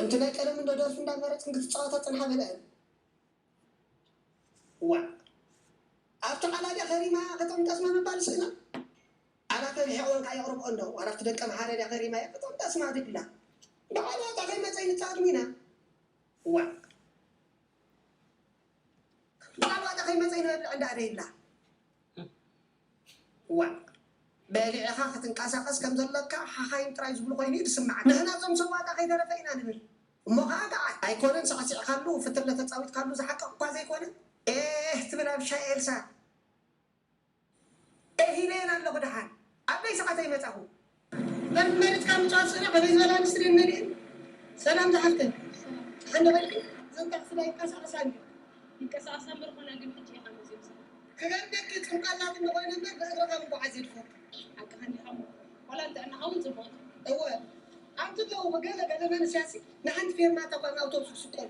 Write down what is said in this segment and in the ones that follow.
እቲ ናይ ቀደም እንዶ ደርፊ እንዳመረጽን ክትጻወታ ጽንሓ በልዐን። ዋእ ኣብቲ ቃላድያ ከሪማ ክጥዕም ጠስማ ምባል ስእና ኣላ ተብሒ ቆንካ የቕርብኦ እንዶ ዋላ ኣብቲ ደቀ መሓረድያ ከሪማ እየ ክጥዕም ጠስማ ትብላ። ብዓል ዋጣ ከይመጸ ይንጻድም ኢና። ዋእ ብዓል ዋጣ ከይመጸ ይንበልዕ እንዳ ደይብላ። ዋእ በሊዕኻ ክትንቀሳቐስ ከም ዘለካ ሓኻይም ጥራይ ዝብሉ ኮይኑ እዩ ዝስምዓኒ። ንሕና እዞም ሰብ ዋጣ ከይተረፈ ኢና ንብል። እሞ ኸዓ ገዓት ኣይኮነን ሳዕሲዕካሉ ፍትለ ተጻዊትካሉ ዝሓቅቕ እኳ ዘይኮነ ኤህ ትብል ኣብ ሻይ ኤልሳ ኤህ ኢለየን ኣለኹ ደሓን ኣበይ ሰዓት ኣይመጻኹ መርመሪትካ ምጽዋት ስእና ከመይ ዝበላ ንስሪን መሊእን ሰላም ዝሓፍተን ሓንደ በልኪ እዘን ታክሲ ናይ ይንቀሳቐሳ እንዲ ይንቀሳቐሳ እምበር ኮና ግን ሕጂ ኢኻ መጺኡ ክገርደኪ ጽምቃላት እንኾይነ እምበር ብእግርኻ ምጓዓዝ የድፈር ሓቅኻ እንዲኻ እሞ ዋላ ጥዕናኻ እውን ጽቡቕ እዩ እወ ኣንቲ ደው ገለ ገለ መንስያሲ ንሓንቲ ፌርማታ እኳ ንኣውቶቡስ ክስቆል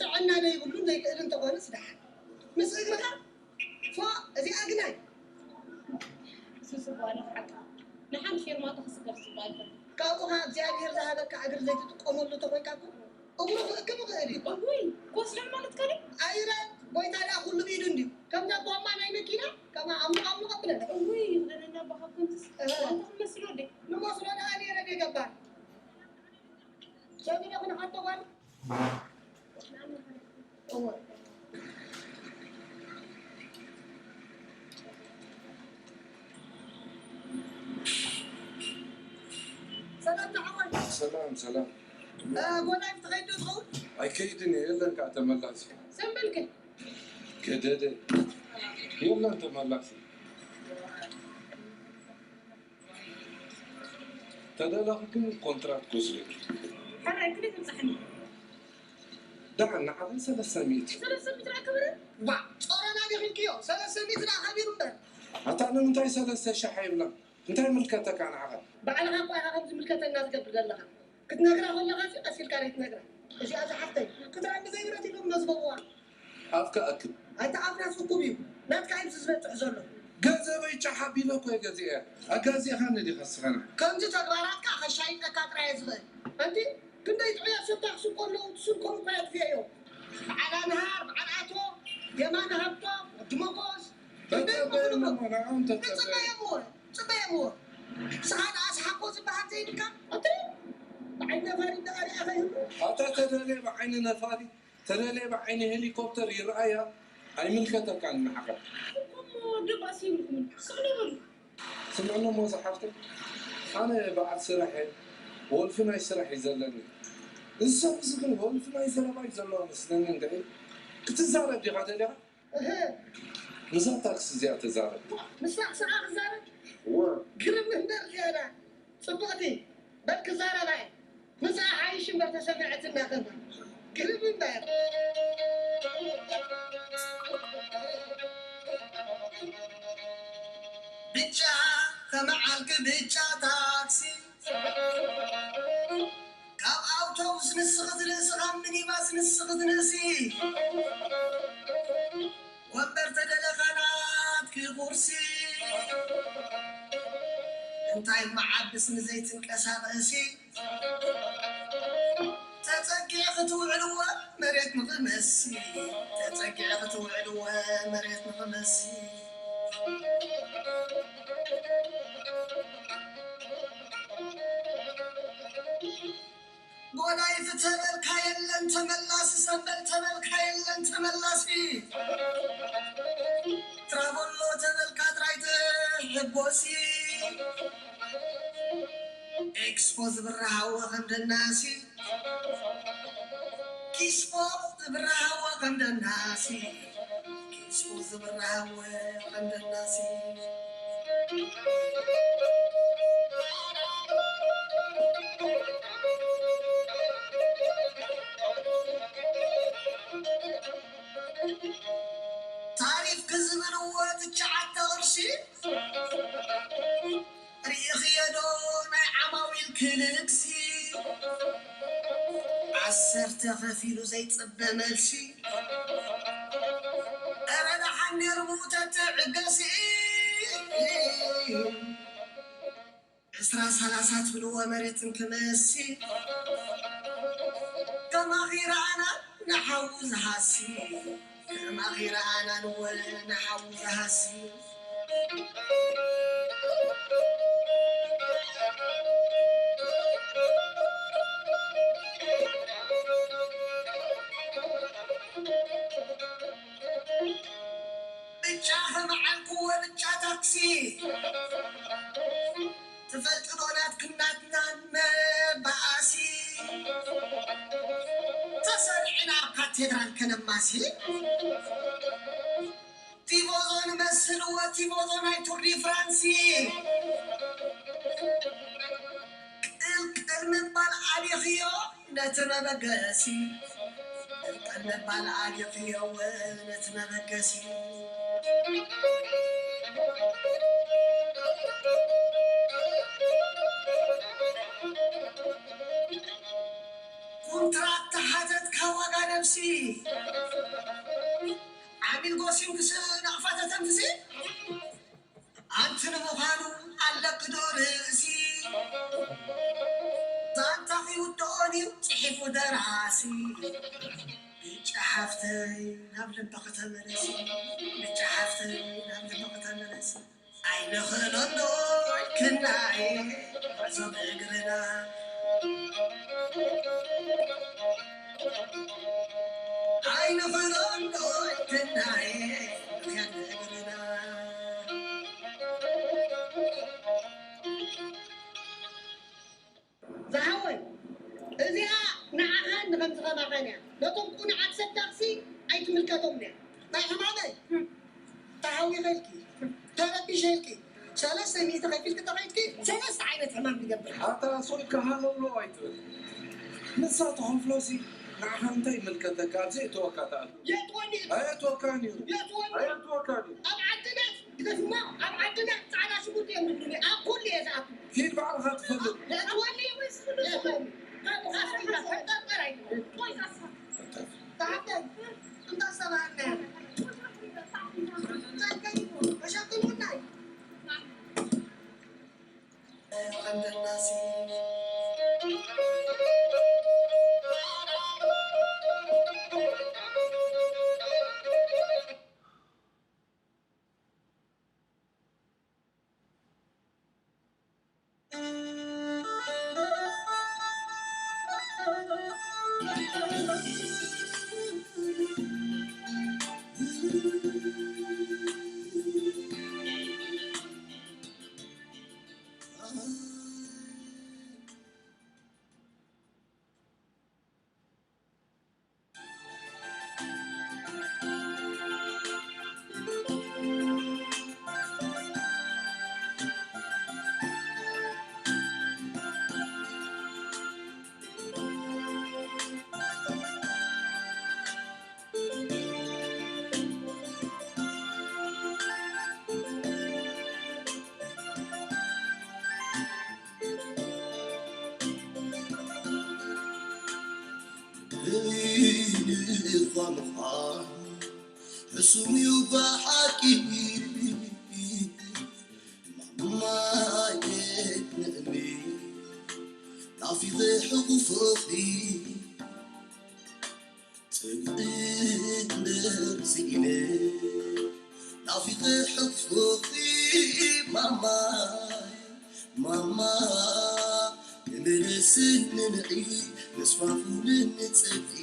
ጥዕና ዘይብሉን ዘይክእልን ተኾነስ ደሓን ምስ እግርኻ ፎእ እዚኣ ግናይ ስስጓለ ሓቃ ንሓንቲ ፌርማታ ክስገር ዝበሃል ካብኡ ኸዓ እግዚኣብሔር ዝሃበካ እግሪ ዘይትጥቀመሉ ተኾይንካ እኮ እግሩ ክእክብ ይኽእል እዩ እኮ። ውይ ኮስልዕ ማለት ከ ኣይረ ጎይታ ደኣ ኩሉ ብኢዱ እንድዩ ከምዛ ጓማ ናይ መኪና ከማ ኣሙቕ ኣሙቕ ኣብለና ውይ ይኽደነና ኣባኻ ከምዝስ ዋንታ ክመስሎ እንዴ ንመስሎ ደኣ ነይረ ደገባር ሰሚረ ክንሓቶ ጓል ሰላም ንዓወት ሰላም ሰላም። ጎዳይፍ ትኸይድ ዶ ትኸውን? ኣይከይድን እየ የለን ከዓ ተመላሲ። ዘንበልከ? ገደደ የለን ተመላሲ። ተደለኺ ግን ኮንትራት ክወስደኪ። ሕራይ ክንደይ ትብጻሕኒ? ደሓን ንዓኺ ሰለስተ ሚእቲ። ሰለስተ ሚእቲ ደኣ ክብር? ዋ ጾረና ዲኺ ኢልክዮ ሰለስተ ሚእቲ ደኣ ከቢሩ እምበር። ኣታ ንምንታይ ሰለስተ ሺሕ ኣይብላን? እንታይ ይምልከተካ ንዓኻ? ባዕልኻ እኳ ኢኻ ከም ዝምልከተና ትገብር ዘለኻ። ክትነግራ ከለኻ ሲ ቀስ ኢልካ ደይትነግራ። እዚኣ ዝሓፍተይ ክትረሚ ዘይብረት ኢሎም መዝገብዋ። ኣፍካ ኣክብ። ኣንታ ኣፍናስ እኩብ እዩ ናትካ እዩ ዝበጽሕ ዘሎ። ገንዘበይ ጫሕ ኣቢለ እኮ እየ ገዚኤ። ኣጋዚእኻኒ ዲኻ ስኻና? ከምዚ ተግባራትካ ከሻይጠካ ጥራይ እየ ዝኽእል። ኣንቲ ክንደይ ጥዑያት ሰብ ታክሲ እኮ ኣለዉ ስልኮም እኮ የጥፍኤዮ። በዓል ኣንሃር፣ በዓል ኣቶ የማነ ሃብቶም፣ ወዲ መጎስ ክንደይ እኮ ተጸበየኒ ኣለዉ። እሞ ንዕኦም ተጸበየ። ጽበየምዎ፣ ጽበየምዎ። ንስኻ ደኣ ሰሓቆ ዝበሃል ዘይብልካ ኣንቲ ብዓይኒ ነፋሪት ደኣ ሪኣኻ ይህሉ። ኣታ ተደልየ ብዓይኒ ነፋሪት ተደልየ ብዓይኒ ሄሊኮፕተር ይረኣያ ኣይምልከተካን ንዓኻ። እሞ ደባሲ ይብልኩምን ስቕ ንበሉ። ስምዕኒ እሞ ዝሓፍተይ ኣነ በዓል ስራሕ እየ ወልፊ ናይ ስራሕ እዩ ዘለኒ እዚ ሰብ እዚ ግን ወልፊ ናይ ዘረባ እዩ ዘለዎ መስለኒ እንድዒ ክትዛረብ ዲኻ ደሊኻ እህ፣ ምስዛ ታክሲ እዚኣ ተዛረብ። ምስታ ስኻ ክዛረብ? እወ። ግርም እምበር ዝያዳ ጽብቕቲ። በል ክዛረባ እየ። ምስኣ ሓይሽ እምበር ተሰሚዐትና ከማ። ግርም እምበር። ብጫ ተመዓልኪ ብጫ ታክሲ ካብ ኣውቶቡስ ንስኺ ትንእሲ ካብ ሚኒባስ ንስኺ ትንእሲ ወንበር ተደለኻ ናትኪ ቁርሲ እንታይ መዓብስ ንዘይትንቀሳቐሲ ተጸጊዕኺ ትውዕልዎ መሬት ንኽመሲ ተጸጊዕኺ ትውዕልዎ መሬት ንኽመሲ ጎዳይፍ ተበልካ የለን ተመላሲ ሰንበል ተበልካ የለን ተመላሲ ትራቦሎ ተበልካ ጥራይ ትሕጎሲ ኤክስፖ ዝብርሃዎ ከም ደናሲ ኪስፖ ዝብርሃዎ ከም ደናሲ ኪስፖ ዝብርሃዎ ከም ደናሲ ታሪፍ ክዝብልዎ ትሽዓተ ቅርሺ ርኢኽዮ ዶ ናይ ዓማዊል ክልክሲ ዓሰርተ ከፊሉ ዘይጽበ መልሲ ኧረ ደሓን ነይሩ ተትዕገሲ ዕስራ ሰላሳ ትብልዎ መሬት እንትመሲ ማኺራና ንሓዉ ዝሃሲ፣ ማኺራና ንወ ንሓዉ ዝሃሲ። ብጫ ከመዓልክዎ ብጫ ታክሲ። ትፈልጢ ዶ ናትክን ናትናን መባኣሲ? ተሰሪዕና ኣብ ካቴድራል ከነማሲ። ቲቮዞ ንመስልዎ ቲቮዞ ናይ ቱር ዲ ፍራንሲ። ቅልቅል ምባል ኣቢኽዮ ነቲ መበገሲ። ቅልቅል ምባል ኣቢኽዮ ነቲ መበገሲ። ኩንትራት ተሓተትካ ዋጋ ነብሲ። ዓሚል ጎሲም ክስ ናቕፋ ተተንፍሲ። ኣንቲ ንምዃኑ ኣለኪ ዶ ርእሲ? ዛንታኺ ውድኦን እዩ ጽሒፉ ደራሲ። ብጫ ሓፍተይ ናብ ልብኺ ተመለሲ። ብጫ ሓፍተይ ናብ ልብኺ ተመለሲ። ኣይንኽእሎን ዶ ኢልክናይ ጉዕዞ ብእግርና? ኣይንኽእሎን ዶ ኢልክናይ ምኽያድ ብእግርና? ዝሓወይ፣ እዚኣ ንዓኻን ንኸምዚ ኸማኻን እያ። ነቶም ቁኑዓት ሰብ ታክሲ ኣይትምልከቶም እያ። ናይ ሕማመይ ተሃዊኸ ኢልኪ፣ ተረቢሸ ኢልኪ፣ ሰለስተ ሚእቲ ከፊልኪ ተኸይድኪ፣ ሰለስተ ዓይነት ሕማም ይገብር። ኣታ ሱቕ ኢልካ ሃለውለው ኣይትበል። ንሳ ትኸፍሎሲ ንዓኻ እንታይ ይምልከተካ? ኣብ ዘየእተወካ ትኣቱ። የእትወኒ እዩ። ኣየእተወካን እዩ። የእትወኒ እዩ። ኣየእተወካን እዩ። ኣብ ዓድና ግደፍማ፣ ኣብ ዓድና ጻዕዳ ሽጉርቲ እዮም ዝብሉኒ። ኣብ ኩሉ እየ ዝኣቱ። ኪድ ባዕልኻ ትፈልጥ። የእትወኒ እዩ። የእትወኒ። ካብኡ ካፍሪካ ፈንጠርጠር ኣይትበል። ተሓተይ፣ እንዳ ሰብኣና። እንታይ ከይኑ? ተሸክሙና እዩ። እኳ ምዃን ሕሱም እዩ ብሓቂ። ማማየ ንዕሚ ናፊቐ ሕቑፍኺ። ጽግዒት መርጺነ ናፊቐ ሕቑፍኺ ማማ፣ ማማ፣ ተመለስኒ ንዒ፣ ተስፋ ኩንኒ ጽብሒ።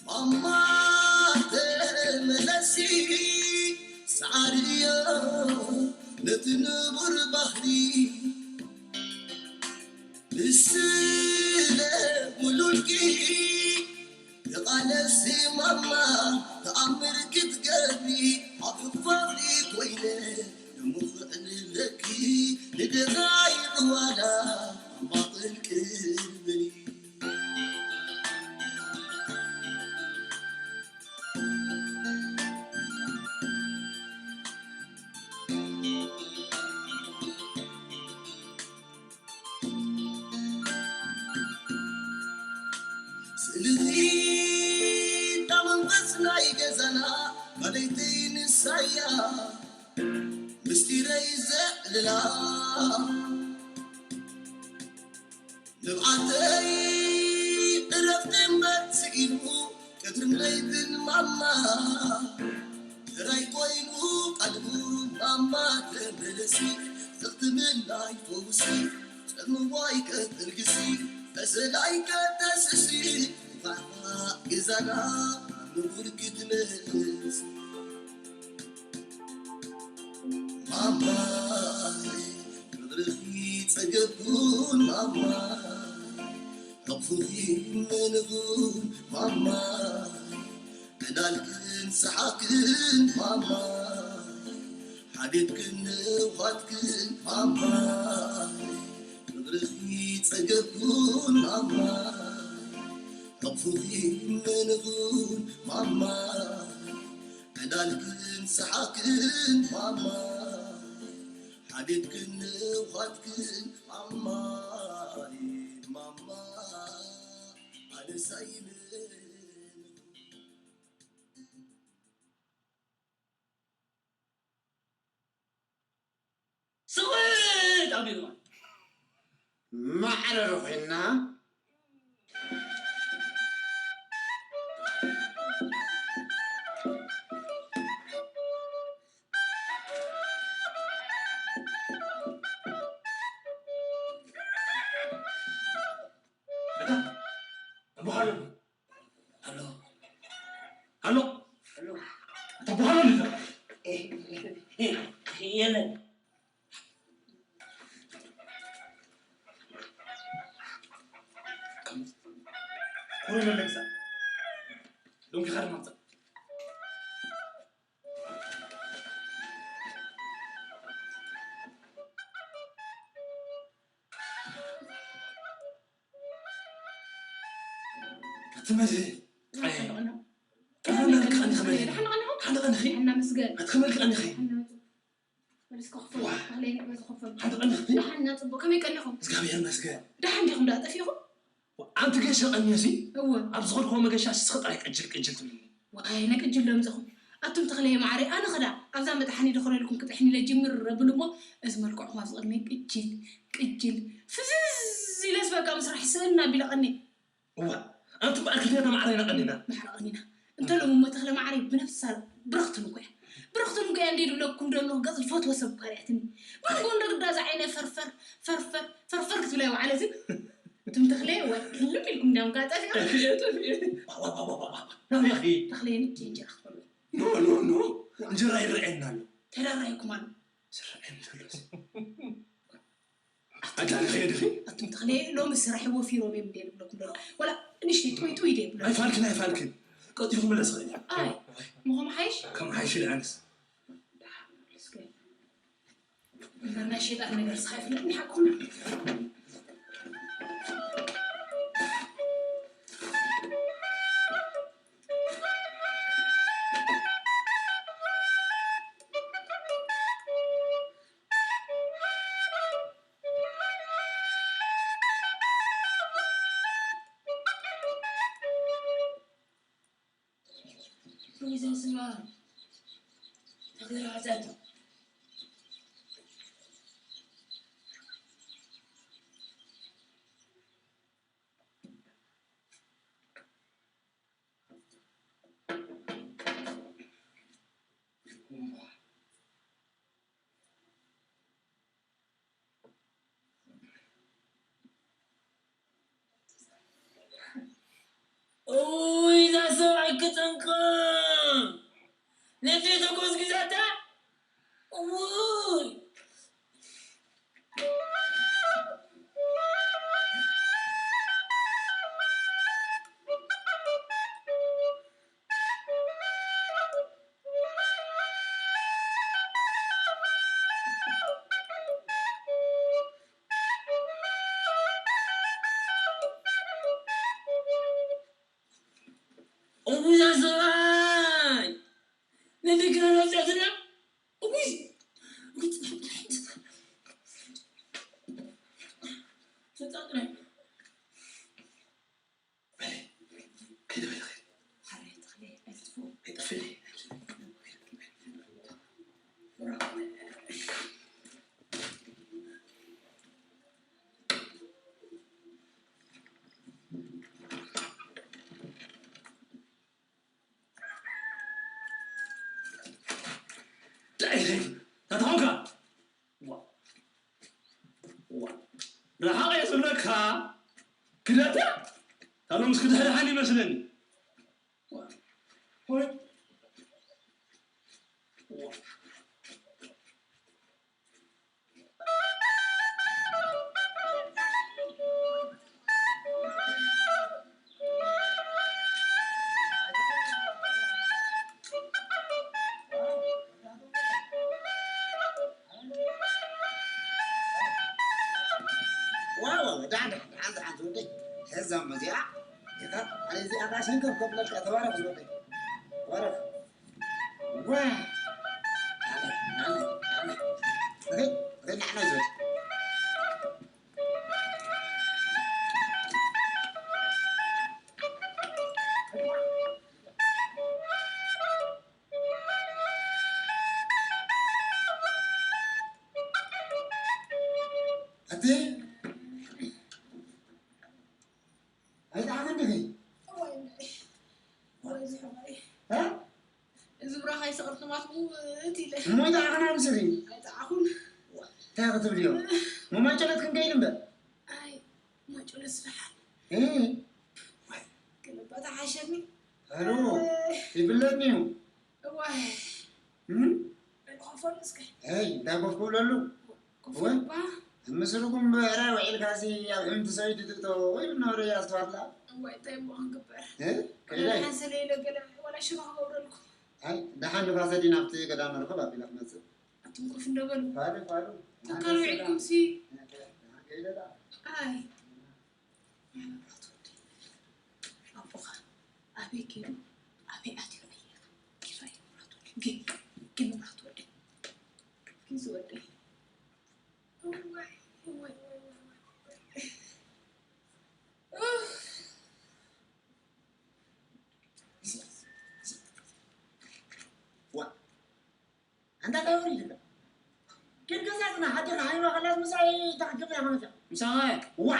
ማማ ተመለሲ፣ ሳዕሪ እዮ ነቲ ንቡር ባህሪ። ንስለ ሙሉልኪ ተቓለሲ ማማ፣ ተኣምር ክትገብሪ ኣብ ሕቑፍኺ ኮይነ ንምኽዕልለኪ ንደራይ ንዋላ ማማ ቅልቅልብኒ። ለይተይ ንሳያ ምስጢረይ ዘዕልላ ንብዓተይ ዕረፍቲ መጽኢሉ ቀትርን ለይትን ማማ ሕራይ ኮይኑ ቃልቡ ማማ ተመለሲ ዘኽትብላይ ፈውሲ ጸምዋይ ከተልግሲ መሰላይ ከተስሲ ፋሕፋሕ ገዛና ንቡር ክትመልስ ማማይ ፍቕርኺ ጸገብኩን ማማይ ሕቕፍኺ መንኹን ማማይ ዕላልክን ሰሓቅክን ማማይ ሓልዮትክን ንውሃትክን ማማይ ፍቕርኺ ጸገብኩን ማማይ ሕቕፍኺ መንኹን ማማይ ዕላልክን ሰሓቅክን ማማይ ሓልዮትክን ንውሃትክን ማማይ ማማ ኣነሳይልን ስቕጥ ኣቢሉ ማዕረሩ ኮይና ኣቦ ሃሎ ኣሎ ኣሎ ኣሎ ኣሎ ተባሃሉ ልዛ የለን ኮሮና ለግዛ ዶንኪ ካር ማምጻ ትመድህ ኣይ ቀንዲ ቀንዲ ከመይ ሓንዳ ቀንዲ ሓና መስገን ኣትከመል ቀንዲ ኸይ ሓና መለስ ከኽፈል ዋ። ባህለይ ንዕበ ዝኸፈል ሓንዳ ቀንዲ ኸይ ደሓና ጽቡቕ ከመይ ቀኒኹም እግዚኣብሔር ይመስገን ደሓን ዲኹም ደኣ ጠፊኹም ኣንቲ ገሻ ቀንዮ ሲ እወ ኣብ ዝኸድክዎ መገሻ ስስኸ ጥራይ ቅጅል ቅጅል ትብልኒ ዋይ ነቅጅል ዶ ምጽኹም ኣቱም ተኽለየ ማዕረይ ኣነ ኸዳ ኣብዛ መጥሓኒ ዶ ክረልኩም ክጥሕኒ ኢለ ጅምር ረብሉ እሞ እዚ መልክዕኹም ኣብዚ ቅድመይ ቅጅል ቅጅል ፍዝዝ ኢለስ በቃ ምስራሕ ስእና ቢለ ቀኒ እዋ ኣንቲ በኣል ክልተ ማዕረ ኢና ቀኒና ማዕረ ቀኒና እንተ ሎም እሞ ተኽለ ማዕረ ብነፍሳ ብረኽትን እኮ እያ ብረኽትን እኮ እያ እንዴ ድብለኩም ደሎ ገጽ ዝፈትወ ሰብ እኳ ሪኣትኒ ማንጎ እንደ ግዳ ዝዓይነ ፈርፈር ፈርፈር ፈርፈር ክትብላ ይወዓለ እዚ እቱም ተኽለ ወይ ክልም ኢልኩም እንዳም ጋጣ ጠፊኦ ጠፊኦ ጠፊኦ ናበይ ኺ ተኽለ ንቼ እንጀራ ክትበሉ ኖ ኖ ኖ እንጀራ ይረኣየና ኣሎ ተዳራይኩም ኣሎ ዝረኣየኒ ዘሎስ ኣዳኒ ኸየድኺ ኣቱም ተኽለ ሎሚ ስራሕ ወፊሮም እዮም እንደ ንብለኩም ደሎ ወላ ንሽተይ ጥውይ ጥውይ ደ ይብሎ ኣይፋልክን ኣይፋልክን ቀልጢፉ ክምለስ ኽእል እዩ ኣይ ምኾም ሓይሽ ከም ሓይሽ ኢለ ኣነስ ናይ ሸጣን ነገር ስኻ ይፍለጥ ንሓቅኩም ኡይ እዛ ሰብኣይ ክጥንቅቕ ነደይ ተጎዝጊዛታ እውይ እውይ እዛ ሰብኣይ ነደይ ክረዳዳትና ታተኾንካ ዋ ዋ ረሓቕ እየ ዝብለካ ክደታ ታሎም እስኪ ድሕድሓን ይመስለኒ ዋ ሆይ ዋ ዋው ደሓን ደሓን ደሓን ደሓን ዝወደይ ሕዛም እዚኣ እታ ኣነ እዚኣ ራሽን ከም ከብለልካ ተባረኽ ዝወደይ ተባረኽ ዋ ናዕና ናዕና ናዕና ዝወደይ ኣቲ ኣይተዓመ እንድኺ እዚ ብራኸይ ሰቕርትማት እቲ ኢለ እሞ ይጠዓኽና ምስሪ ኣይጠዓኹን እንታይ ክትብልዮ? መማጨለት ክንከይድ እምበር ኣይ ማጨለት ስራሓል እ ገለባታ ሓሸኒ ኣሎ ይብለኒ እዩ እዋይ እም? ኣይኮፈሉ እስከ ኣይ እንታይ ኮፍ ክብለሉ ኮፈሉ እባ ምስልኩም ብዕራይ ውዒልካሲ ኣብ ሕምቲ ሰበይቲ ትእቶ ወይ ምናበረ እያ ዝተዋትላ እዋይ እንታይ እሞ ክንግበር እ? ወላ ከይደ ሓንሰለ ኢለ ገለ ወላ ሽሮ ክገብረልኩም ኣይ ደሓን ንፋሰ ዲና ኣብቲ ገዳም ንርኽብ ኣቢላ ክመፅእ ኣቱም ኮፍ እንደበሉ ፋሉ ፋሉ ተካል ውዒልኩም ሲ ኣይ መብራት ወዲ ኣቦኻ ኣበይ ከይዱ ኣበይ ኣትዩ ኣየኻ ኪራይ መብራት ወዲ ግን ግን መብራት ወዲ ግን ዝወደይ እዋይ እዋይ እዋይ እዋይ እዋይ ዋ ኣንታ እንታይ ወሪድካ ግን ገዛ ጽና ሓደኻ ሃይማ ከላስ ምሳይ ተኽግብ ኢኻ መጽያ ምሳኻ ዋ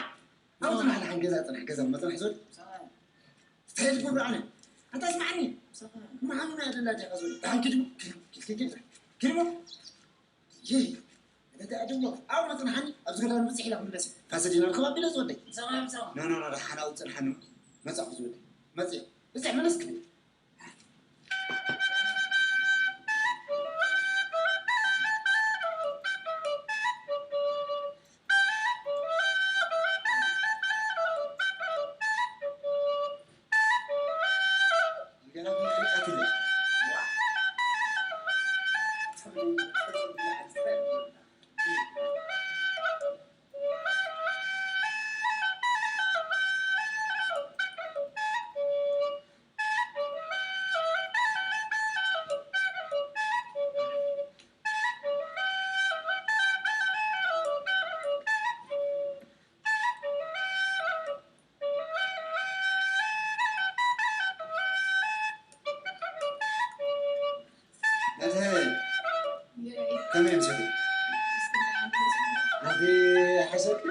ኣብኡ ጽና ሓደኻ ገዛ ጽና ገዛ መጽና ሕዞ ምሳኻ እንታይ ትገብር ኣነ ኣንታ ስማዕኒ ምሳኻ መሃኑ ናይ ኣደላ ዲኻ ዞ ዳን ኪድ ኪድ ኪድ ኪድ ይይ እተ ኣድሞ ኣብ መጽናሓኒ ኣብ ዝገዳን ብጽሕ ኢላ ክምለስ ፋሰዲና ክባብ ኢለ ዝወደይ ምሳኻ ምሳኻ ኖ ኖ ኖ ሓና ኣብ ጽንሓኒ መጻኹ ዝወደይ መጽ ብጽሕ መለስ ክብል መድህን ከመይ ምሰሉ ኣንቲ ሓሰብክ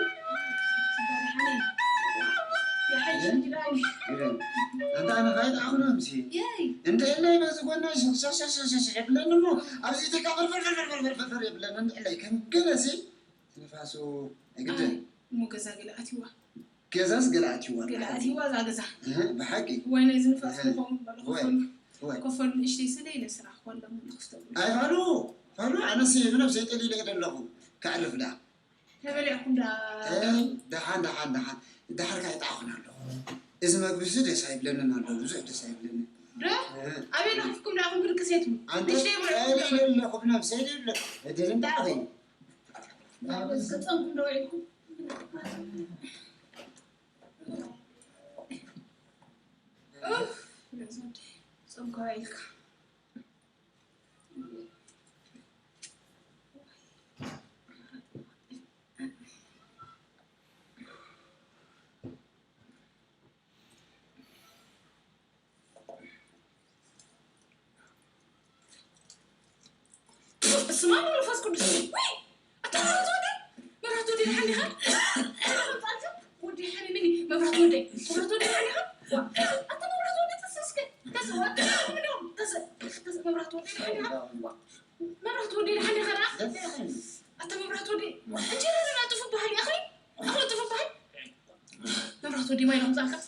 ኣንታ ኣነ ካይት ኣኹነ ምሲ እንተ ኢለይ በዚ ጎና ሽሽሽሽሽ የብለኒ እሞ ኣብዚ ተካ ፈርፈርፈርፈርፈርፈር የብለኒ እንድሕለይ ከም ገለሲ ንፋሱ ኣይግድን እሞ ገዛ ገለ ኣትዋ ገዛስ ገለ ኣትዋ ገለ ኣትዋ እዛ ገዛ ብሓቂ ወይ ናይ ዝንፋስ ክኸውን ወይ ወይ ከፈሉ ንእሽተይ ስለ ኢለ ስራሕ ዋላ ምን ክፍተሉ ኣይፋሉ ፋሉ ኣነስ ብነብሰይ ጠሊለ እየ ደለኹ ከዕርፍ ዳ ተበሊዕኩም ዳ ደሓን ደሓን ደሓን ዳሕርካ ይጣዕኹን ኣለኹ እዚ መግቢ እዚ ደስ ኣይብለንን ኣሎ ብዙሕ ደስ ኣይብለንን ዶ ኣበይ ለኽፍኩም ዳኹም ብድቅስ የትሉ ኣንተ ንእሽተይ ብልዕኩም ጠሊለ ኣለኹ ብነብሰይ ደለ እድል እንታይ ኣኸይ ገጸምኩም ዶ ውዒልኩም ጾምካ ውዒልካ ስማ መንፈስ ቅዱስ ወይ ኣታ መብራት ወደ መብራት ወደ ደሓን ዲኻ ወዲ ሓኒ ምኒ መብራት ወደ መብራት ወደ ደሓን ዲኻ ኣታ መብራት ወደ ተሰስከ ተሰ ወደ ምንድነው ተሰ ተሰ መብራት ወደ ደሓን ዲኻ መብራት ወደ ዲማ ኢሎም ጻልካስ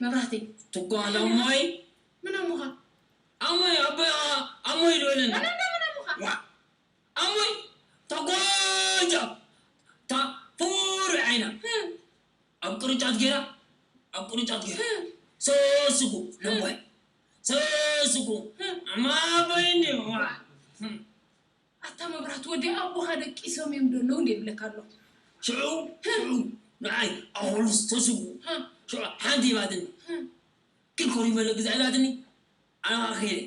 መብራህቲ። ትጓል ኣሞይ። ምን ኣሞኻ? ኣሞይ ኣቦይ ኣሞይ ዝበለኒ። ኣነ እንዳ ምን ኣሞኻ? ዋ ኣሞይ ተጓጃ ታ ፍሩይ ዓይና ኣብ ቅርጫት ጌራ ኣብ ቅርጫት ጌራ ሰስጉ ነዋይ ሰስጉ ኣማበይኒ ዋ ኣታ መብራት ወዲ ኣቦኻ ደቂሶም እዮም ዶ ኣለዉ እንደ ይብለካ ኣሎ። ሽዑ ሽዑ ንዓይ ኣኹሉስ ተስጉ ሽዑ ሓንቲ ይባትኒ ኪድ ኮሪመለ ግዛ ኢላትኒ ኣነ ከይደ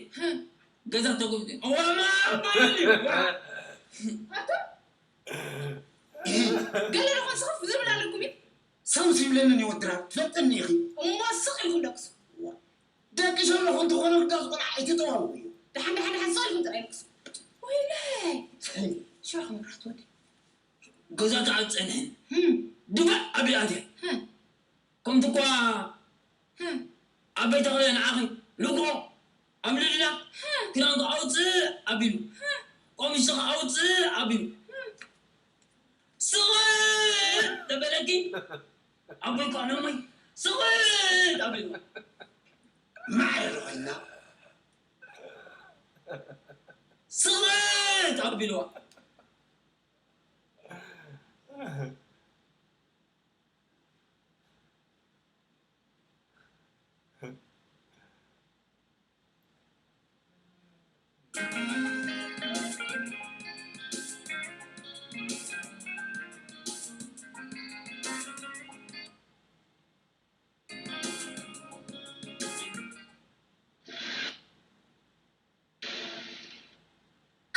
ገዛ ተጎብቲ ኣዋማ ኣባይኒ ኣታ ገለ ደኾን ስኽፍ ዝብል ኣለኩም እዩ። ሰምስ ይብለንን እዩ ወድና ትፈልጥኒ ኢኺ። እሞ ስቕ ኢልኩም ደቅሱ። ደቂ ሸሎ ኮንቱ ኮነ ግዳስ ቆልዓ ኣይትጠዋውቑ እዩ። ደሓን ደሓን ደሓን ስቕ ኢልኩም ጥራይ ደቅሱ። ወይለይ ሽዑ መብራት ወዲ ገዛ ተዓፀንሕን ድባእ ኣብያትያ ከምቲ እኳ ኣበይ ተኽለ ንዓኺ ልግኦ ኣብ ልዕልና ክዳንኩ ኣውፅእ ኣቢሉ ቀሚስኺ ኣውፅእ ኣቢሉ ስቕ ተበለኪ ኣቦይ እኳ ነሞይ ስቕ ኣቢሉ ማዕረ ኮይና ስቕ ኣቢልዋ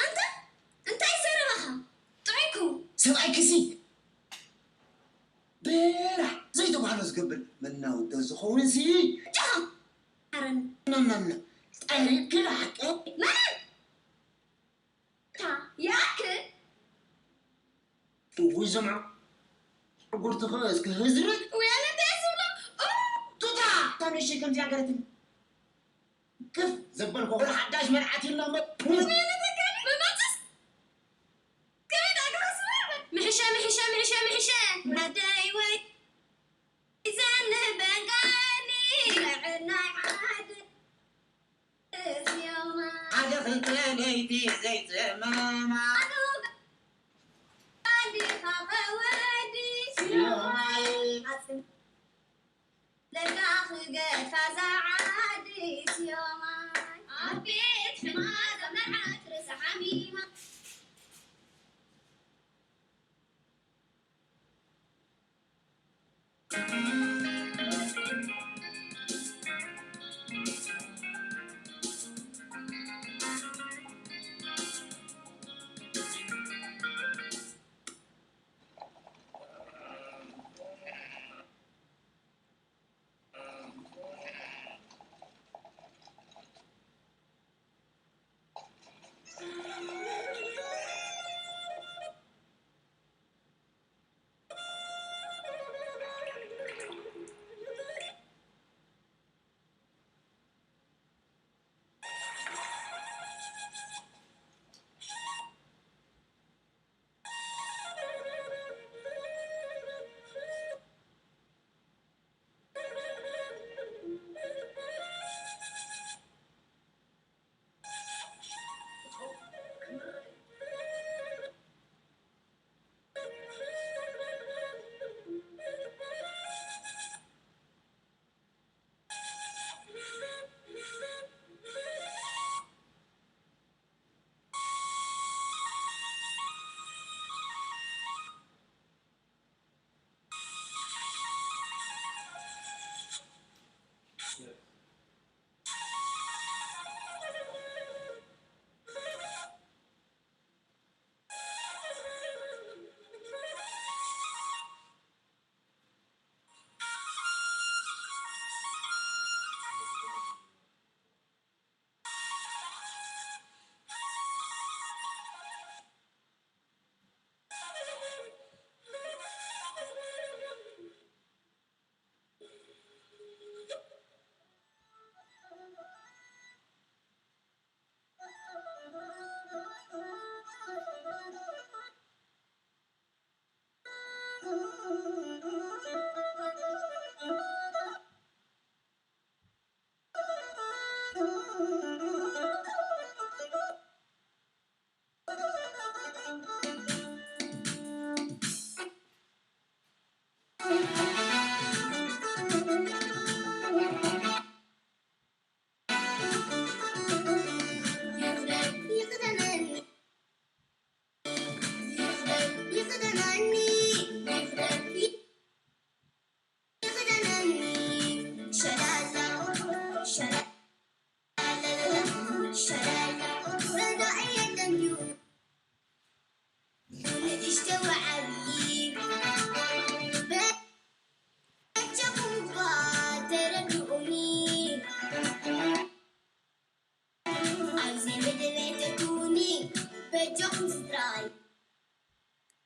ኣንታ እንታይ ዘረባኻ ጥዑይ ክው ሰብኣይክሲ በራሕ ዘይተባህሎ ዝገብር መናዊ ዶ ዝኸውን ሲ ጃኻ ኣረን ናናና ጠሪቅኪ ንሓቂ መን እታ ያክ እውይ ዘምዓ ዕጉርትኸ እስኪ ህዝርግ ውያነ እንታይ ዝብሎ ቱታ ታነሸይ ከምዚኣ ገረትኒ ክፍ ዘበልኮ ወላ ሓዳሽ መርዓት ኢልና እምበር ምሕሸ ምሕሸ ምሕሸ ምሕሸ ናደይ ወይ ዘንበንጋኒ ንዕናይ ዓድ ሓደ ክልተ ለይቲ ዘይፀመማ ኣዲኻ ከወዲ ስዮማይ ለካ ክገድፋ ዛዓዲ ስዮማይ ኣብ ቤት ሕማዛ መርዓት ርእሳ ሓሚማ ኹም ስድራይ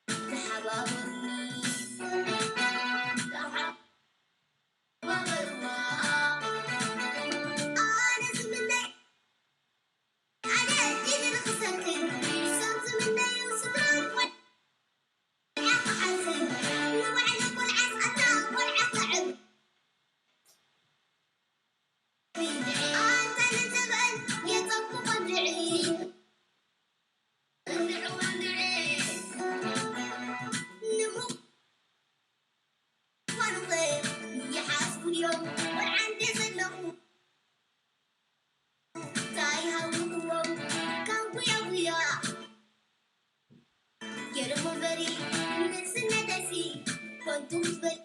ተሓባበሩኒ። ተሓባበሩና። ኣነ ዝምነይ፣ ኣነ ኢድ ንኽሰክን፣ ሰብ ዝምነዩ ስድራን ቆልዓ ክሓዝን፣ ንባዕሉ ቆልዓ ዝኣታ ቆልዓ ከዕብ። ኣታ ንዘበን የጸብቆ ድዒ። እንድዑ እንድዒ። ንምዃኑ ይሓስቡ ድዮም ቆልዓ እንዴ ዘለኹ? እንታይ ሃዊኽዎም ካብ ጉያ ጉያ? ገይሮም እምበሪ ንስነደሲ ኮንቱ ክትበል